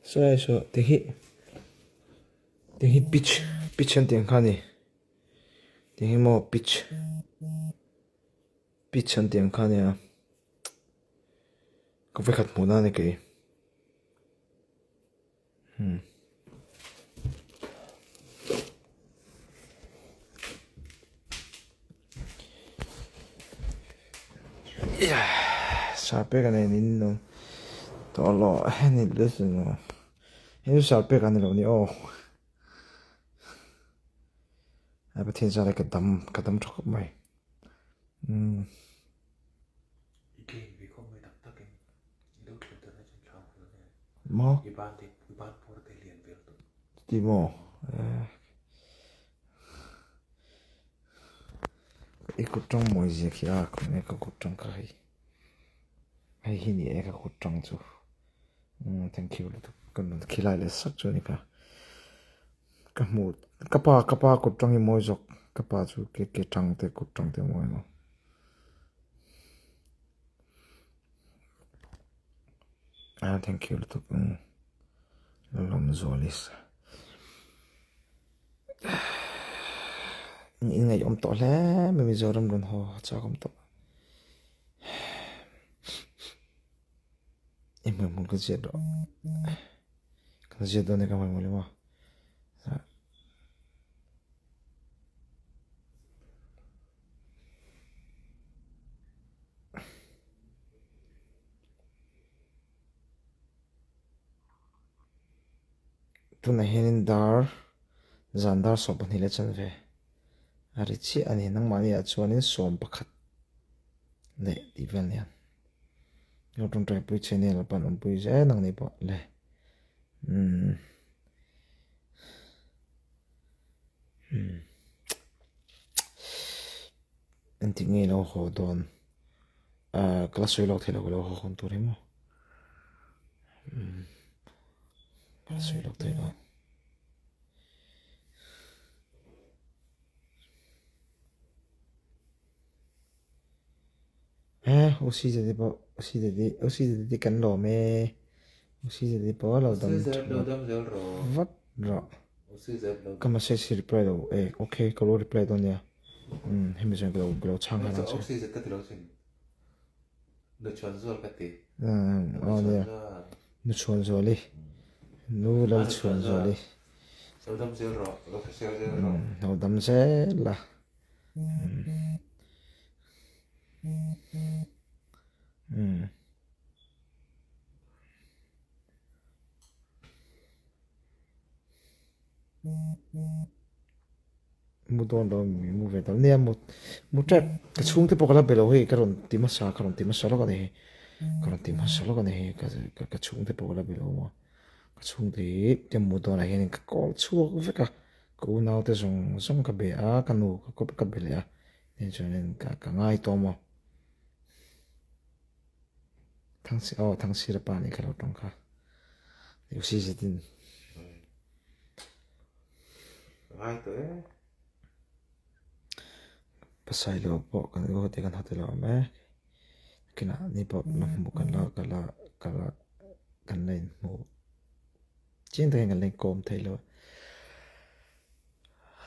Saw saw ti hi ti hi pitch pitch an tih ang kha a ni ti hi maw pitch pitch an tih ang kha a nia ka vekhat hmuh nan a ni kei. Sarpek a nei niin lo tawh lo heni hei chu sarpek a ni lo ni aw a Pathian zara ka dam ka dam tha khawp mai umm. Maw? Chuti maw? I kut tang mawi zia khi a khawnge ka kut tang kha hei. Hei hi ni e ka kut tang chu. Umm thank you lutuk ka nun khilai leh sak chu a ni kha. Ka hmuh ka pa ka pa kut tang hi mawi zawk ka pa chu ke ke tang te kut tang te a mawi maw. Ah thank you lutuk umm Lawmzualis in ngaihawm tawh hle mai Mizoram rawn haw chak awm tawh i hmuh hmuh ka ziat rawh ka ziat dawn e ka hmuh hmuh lem a. Tunah hianin dar zan dar 22 leh chanve a ri chiah a ni nangmahni ah chuanin 11 leh tih vel nia lo tawngtaipui che nia lo pan awmpui zel ang ni pawh le umm. Engtik nge ilo haw dawn ahh ka la sawi lawk thei lo ka lo haw hawn tur hi maw umm ka la sawi lawk thei lo he u si zet pawh u si zet u si zet hi kan lawm e u si zet pawh lo dam vat rawh. Ka message hi reply lo e ok ka lo reply dawn nia umm hemi chuan ka lo ka lo chhang nghal ang che. Umm aw nia nu chhuan zuali nu lal chhuan zuali umm lo dam zel a umm umm. Mu dawn lo mi mu ve dawn nia mu mu tep ka chhungte pawh ka la be lo hei ka rawn ti hmasa ka rawn ti hmasa lawk a ni hei ka rawn ti hmasa lawk a ni hei ka ka chhungte pawh ka la be lo a ka chhungte hi te mu dawnah hianin ka call chhuak vek a ka unaute zawng zawng ka be a ka nu ka ka be leh a tichuanin ka ka ngai tawh maw Thangsi aw Thangsira pa nih kha lo tawng kha Usi zetin. Ngai tawh e. Pasai lo pawh kan aw te kan hawte lo awm e. Kinah ni pawh la hmu kan la ka la ka la kan la inhmu chiang takin kan la inkawm thei lo.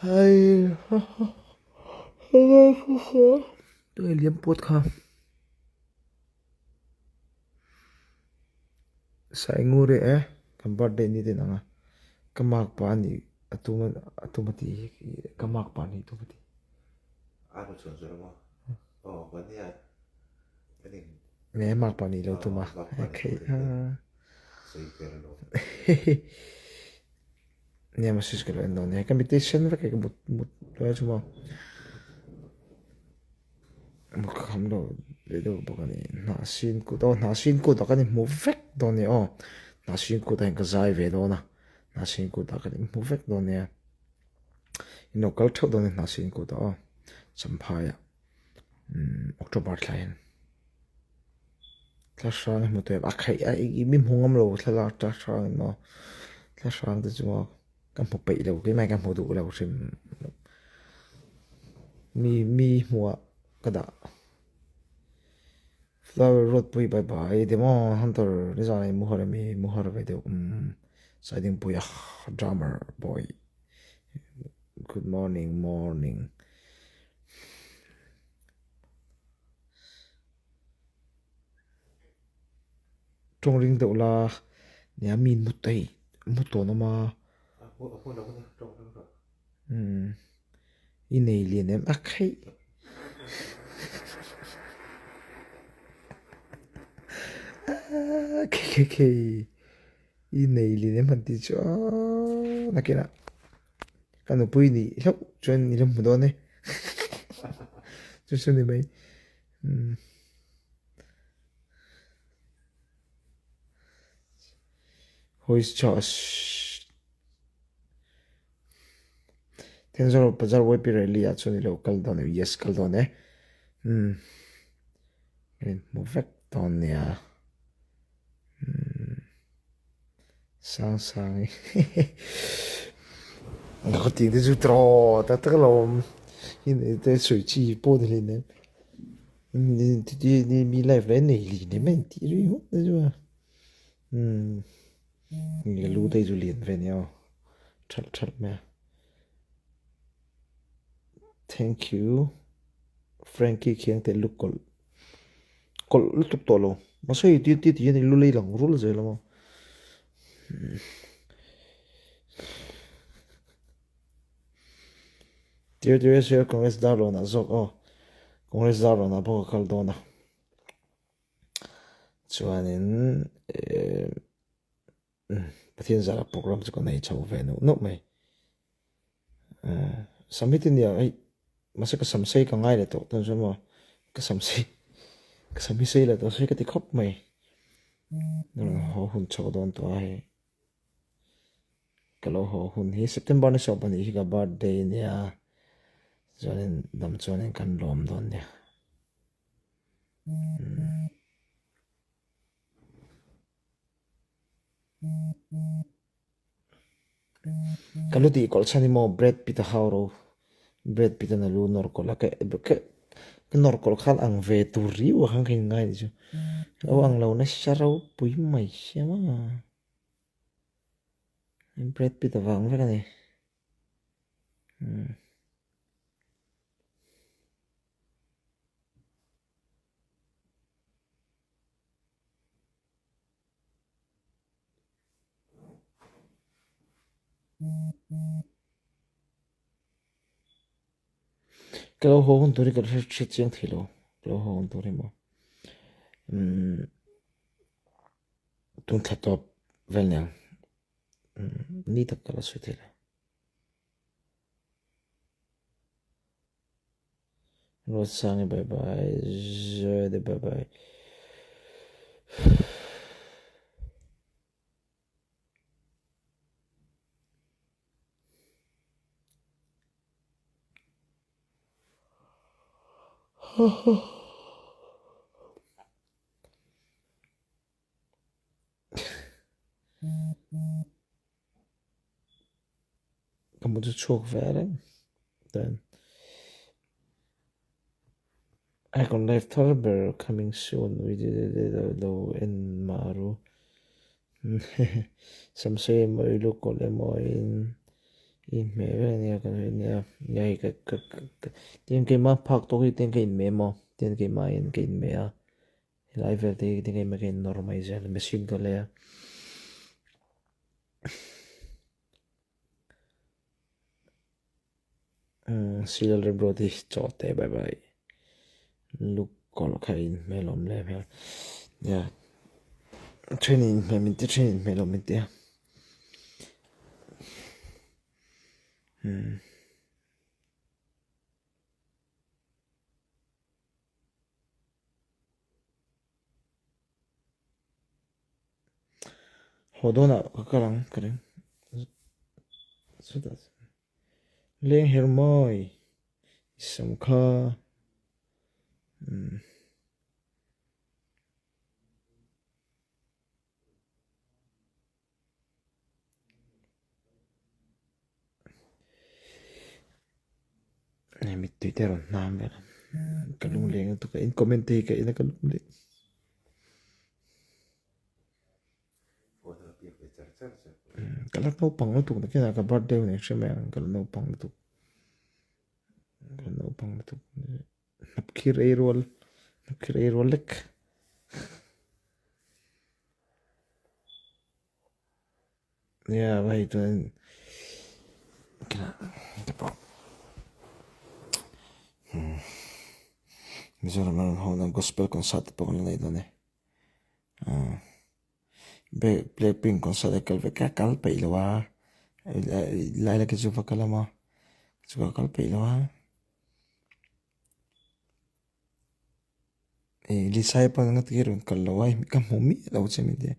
Hei tunge liam puat kha. Sainguri e kan birthday ni te nang a ka mark pa ani a tum a tum a tih hi ka mark pa ani tum a tih. A rawn chhuan zawrh maw? Aw kan nia kan in. Nge mark pa ni lo tum a okay a. Sawi fel lo. Nia message ka lo en dawn nia ka meditation vek e ka mut mut lai chu maw. Kham lo ve deuh bawk a ni hnah sin kut aw hnah sin kut ah kan inhmu vek dawn a ni aw hnah sin kut ah hian ka zai ve dawn a hnah sin kut ah kan inhmu vek dawn nia in lo kal theuh dawn a ni hnah sin kut ah aw champhai ah umm october thla hian thla hrang i hmu tawh em a khaih a i mi hmu ngam lo thlalak thla hrang in maw thla hrang te chu maw. Ka hmu peih lo keimah hi ka hmu duh lo hrim mi mi hmuhah ka dah flower road pui bai bai demo hunter nizan ah i mu har ami mu har ve deuh umm. Saidingpuia drummer boy good morning morning. Tawng ring deuh la nia mi mut hei mut tawn awm a. Umm i nei lian em a kheih. Khei i nei lian em han tih chu aaa nakinah ka nupui nih hlauh chuan i lo hmu dawn e chu chu ni mai umm. Voice charge Thenzawl bazar YP rally ah chuan i lo kal dawn em? Yes kal dawn e. Umm kan inhmu vek dawn nia. Umm sang sang hi ka tih te chu tiraw tak tak alawm i nei te sawi chi pawh ni hleinem. Mi live leh nei li ni mai an tih ri ngawt te chu a. Umm ka lu te hi chu lian ve nia aw thalh thalh mai a. Thank you Frankie khiang te lu kawlh kawlh lutuk tawh lo mahse hei ti ti hian i lu lei lang rul zel a maw. Tir tir sir Congress dar rawn ah zawk aw Congress dar rawn ah pawh ka kal dawn a chuanin ehh Pathian zara program chu ka nei chho ve nuh nuh mai sam hi ti nia hei mahse ka sam sei ka ngai leh tawh dawn chuan maw ka sam sei ka sam hi sei leh tawh se ka ti khawp mai haw hun chho dawn tawh a hei. Ka lo haw hun hi September ni sawm pahnih hi ka birthday ania chuanin dam chuanin kan lawm dawn nia. Ka lu tih kawlh chhan hi maw Brad Pitt a hau ro Brad Pitt an a lu nawr kawlh a ka ka nawr kawlh khan ang ve tur riau ang khan ka inngai anih chu lo ang lo nasa ropui mai sia maw. Brad Pitt avang vek a ni. Umm. Ka lo haw hun tur hi ka hre hre chiang thei lo. Ka lo haw hun tur hi maw. Umm. Tun thla tawp vel nen ni tak ka la sawi thei lo. Ruatsangi bye bye, Zoede bye bye. Ka hmu chu chhuak ve reng chuan icon live thar ber coming soon lo en mah ru samsei emaw i lu kawlh emaw in inhmeh vek ania kan hre nia nia hei ka ka ka tin keimah phak tawk hi tin ka inhmeh emaw tin keimah in ka inhmeh a. Helai vel te hi tinge mai ka in nawr mai zel machine ka lei a. Umm serial remruat hi chaw te bye bye luk kawlh kha in hmel awm leh hmel nia then in hmel min ti then in hmel awm min ti a umm. Haw dawnah ka kal ang ka ring chutah chuan leng her mawi i sam kha umm. Hei mittui te a rawn hnam vel a ka lungleng lutuk a in comment te hi ka en a ka lungleng. Ka la naupang lutuk nakinah ka birthday hun hre mai ang ka la naupang lutuk. Ka la naupang lutuk. Hnapkhir ei rual hnapkhir ei rual lek. Nia hei chuan te pawh Mizoram a rawn hawn a gospel concert te pawh kan la nei dawn e. Blackpink concert a kal ve ka kal peih lo a lai laka chu va kal a maw chu ka kal peih lo a ih Lisai pawn anga ti rawn kal lo a ka hmu miah lo che min tia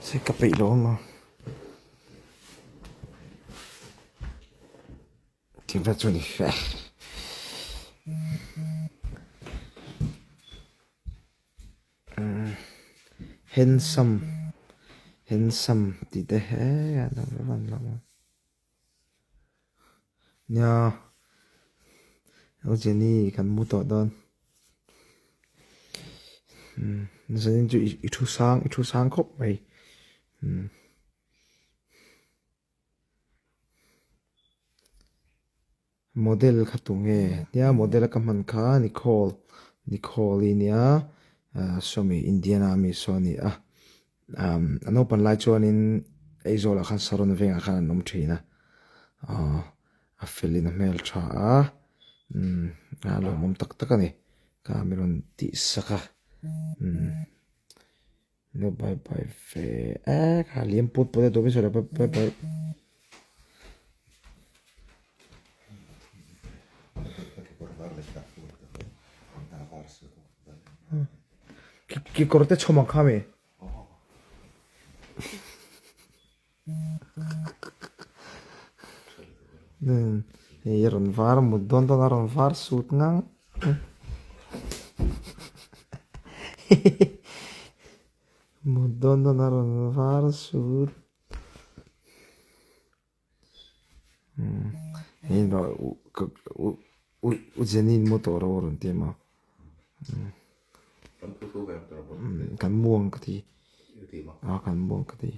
se ka peih lo a maw. Tiva chu ni fe. Handsome handsome tih te he a lo van lang a. Nia Jenny kan mu tawh dawn. Zanin chu i thu sang i thu sang khawp mai. Model kha tu nge nia model a ka hman kha Nicole Nicole i nia ah sawmi Indiana ami saw a ni a ah a naupang lai chuanin Aizawl ah khan Saron vengah khan an awm thin a ah a fel in a hmel tha a umm a lawmawm tak tak a ni ka mi rawn tih sak a umm. No bye bye ve e kha liam put put a duh sawi bye bye. Kekawr te chhawm ang kha mi. Hei a rawn var mut dawn dawn a rawn var sut ngang mut dawn dawn a rawn var sut hei u Jenny in mu tawh rawh a rawn ti a maw kan mu ang ka ti a kan mu ang ka ti.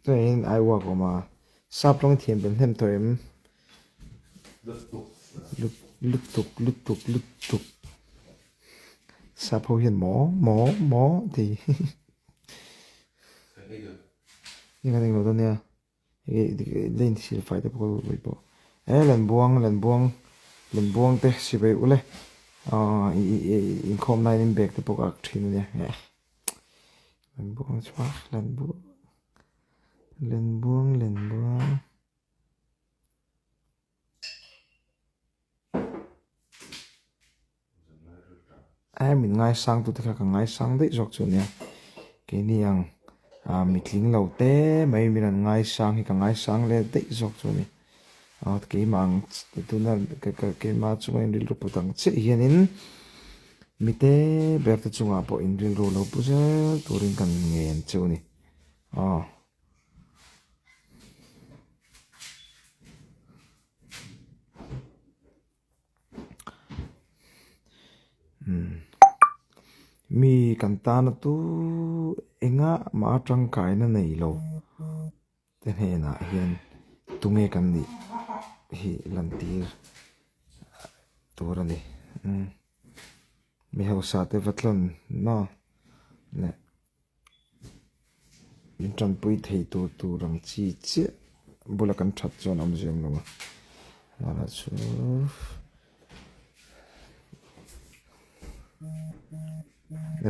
Chuanin ai uak awm a sap rawng thiam bel hnem tawh em lutuk lutuk lutuk sap ho hian maw maw maw ti eng an englo dawn nia. Lane thil fai te pawh ka pawh e lenbuang lenbuang lenbuang te sipai ule ah inkhawm laiin in bag te pawh ka ak thin ania lenbuang chhuak lenbuang lenbuang lenbuang. Ai min ngaisang tute kha ka ngaisang daih zawk chu ania keini ang ah mitling lo te mai min an ngaisang hi ka ngaisang leh daih zawk chu ani ah keimah ang tuna keimah chunga in rilru put ang chiah hianin mite ber te chungah pawh in rilru lo pu zel turin kan ngen chu ani aw. Mi kan tana tu enga mah tangkaina nei lo te hnenah hian tunge kan nih hi lantir tur a ni. Mi hausa te va tlawn maw leh. Min tanpui thei tur tur ang chi chiah bula kan that chuan a awm zem lo a mahla chu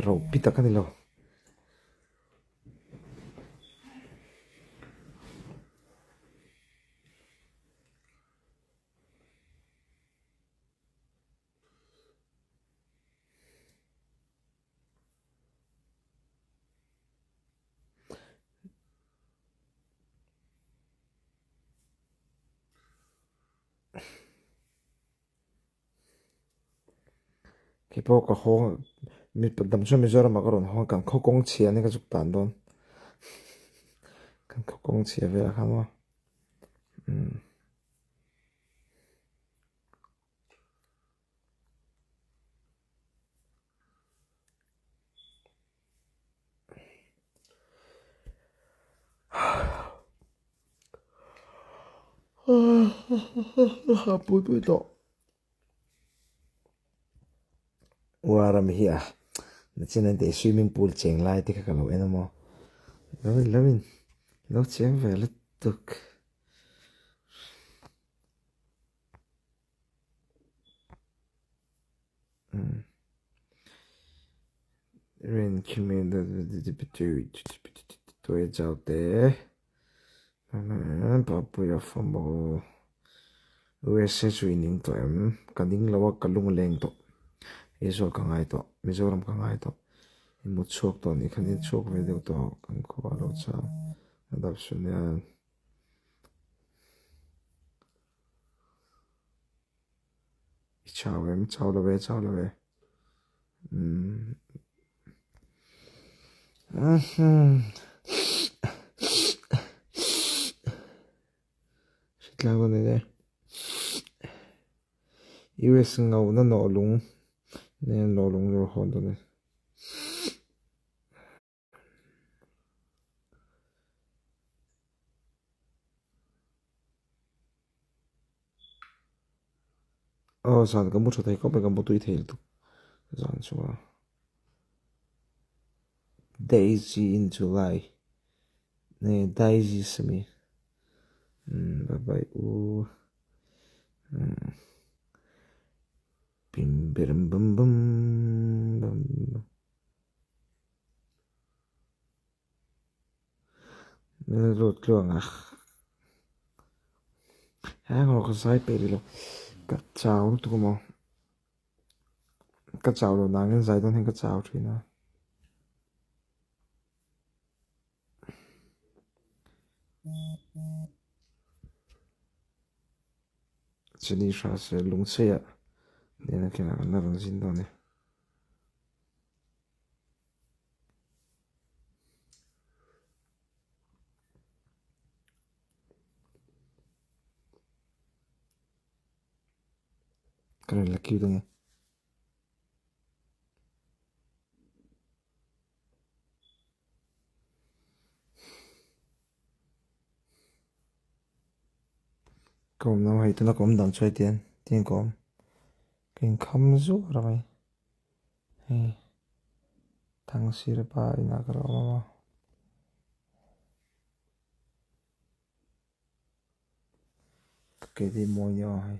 ro pi tak a ni lo. Kei pawh ka hawng mi dam chuan Mizoram ah ka rawn hawng kan khaw kawng chhia ania ka zuk tan dawn kan khaw kawng chhia velah khan maw umm. A pui pui tawh. Uaram hi a nachin an tih swimming pool cheng lai te kha ka lo en a maw lo in lo in lo cheng ve lutuk. USA chu i ning tawh em? Ka ning lo a, ka lung a leng tawh. Aizawl ka ngai tawh, Mizoram ka ngai tawh. I mut chhuak tawh anih khan i chhuak ve deuh tawh kan khua a lo chang a dap suh nia. I chau em? Chau lo e, chau lo e. Umm. Hritlang dawn e. US ngauhna nawh lung nen nawh lung zawr hawn dawn e. Aw zan ka mu tha thei khawp mai ka mu tui thei lutuk zan chu a Daisy in July nge Daisy semi umm bye bye u umm. Bim birim bum bum bum. Lut tluang a. Heng ho ka zai peih rih lo. Ka chau lutuk a maw. Ka chau lo nangin zai dawn hian ka chau thin a. Chini hra se lungchei ah nena khenah kan la rawn zin dawn e. Ka rawn la kiu dawn e. Ka awm na hei tuna ka awm dan chu heti an tin ka awm ka inkham zuar a mai hei Thangsira pa inah ka lo awm a ka ke te hi mawi nia aw hei.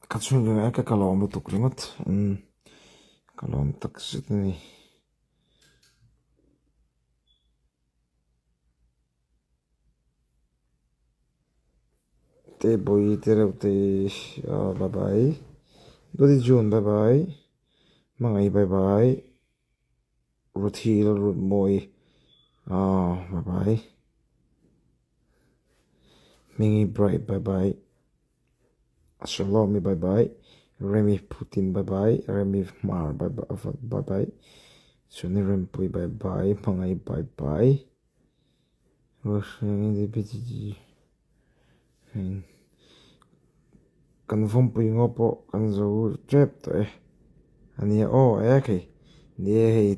Ka chhungkaw e ka ka lawm lutuk ringawt umm ka lawm tak zet a ni. Te bawi te reuh te ah bye bye Dodi June bye bye Hmangaih bye bye. Ruthi la rut mawi ah bye bye Hmingi Bright bye bye Shalom-i bye bye Remi Putin bye bye Remi Hmar bye bye bye Chuni Rempui bye bye Hmangaih bye bye Kan vawmpui ngaw pawh kan zo tep tawh e a nia aw e khei ni e hei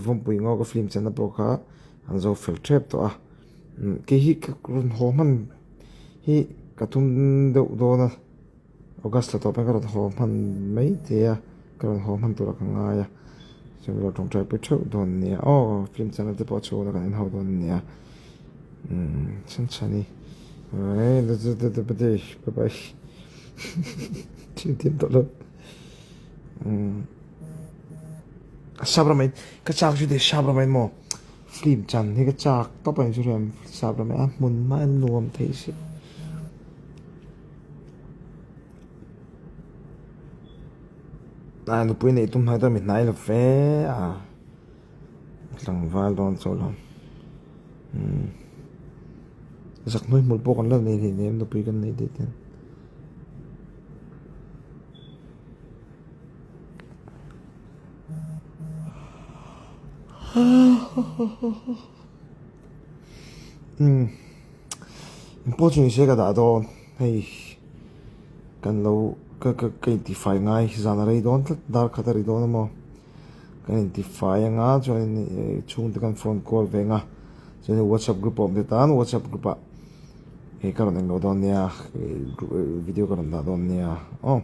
vawmpui ngaw ka film chenna pawh kha an zo fel tep tawh a kei hi ka rawn haw hman hi ka tum deuh dawn a August thla tawp hian ka rawn haw hman mai thei a ka rawn haw hman turah ka ngai a chuan ka lo tawngtai pui theuh dawn a nia aw film channel te pawh a chhunah kan en ho dawn a nia umm chhan chhan hi bye bye thil thiam tawh lo umm sap ramah ka chak chu teh sap ramah maw film chan hi ka chak tawp a ni chu sap ramah a hmun hma a nuam thei si. A nupui neih tum hmai chuan mi hnai lo fe a tlangval dawn chauh lo umm zak hnuai hmul pawh kan la nei hleinem nupui kan neih daih hian. Umm engpawh chu ni se ka dah dawn hei kan lo. Ka ka ka intifai ngai zan a rei dawn tlat dar khat a ri dawn a maw kan intifai anga chuanin chhungte kan phone call ve anga chuanin whatsapp group a awm te tan whatsapp group ah ka rawn englo dawn nia video ka rawn dah dawn nia aw.